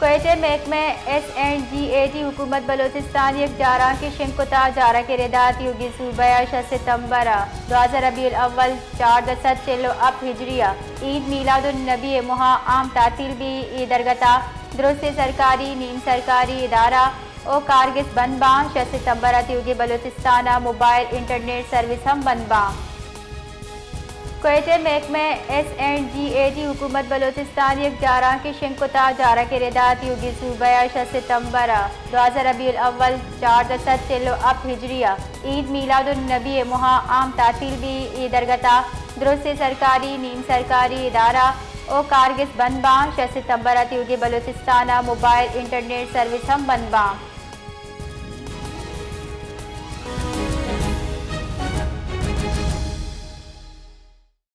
کوئٹہ، محکمہ S and G A T, حکومت بلوچستان یک جارانکے شنگ کتا۔ جارانک ء ردا تیوگیں صوبہ ء شش ستمبر ء دوازدہ ربیع الاول چاردہ سد چل و ہپت ہجری ء عید میلاد النبی ء ماہ عام تعطیل بی۔ اے درگت ء درستیں سرکاری، نیم سرکاری ادارہ و کارگس بند باں۔ شش ستمبر ء تیوگیں بلوچستان ء موبائل انٹرنیٹ سروس ہم بند باں۔ کوئٹہ، محکمہ S and G A T, حکومت بلوچستان یک جارانکے شنگ کتا۔ جارانک ء ردا تیوگیں صوبہ ء شش ستمبر ء دوازدہ ربیع الاول چاردہ سد چل و ہپت ہجری ء عید میلاد النبی ء ماہ عام تعطیل بی۔ اے درگت ء درستیں سرکاری، نیم سرکاری ادارہ و کارگس بند باں۔ شش ستمبر ء تیوگیں بلوچستان ء موبائل انٹرنیٹ سروس ہم بند باں۔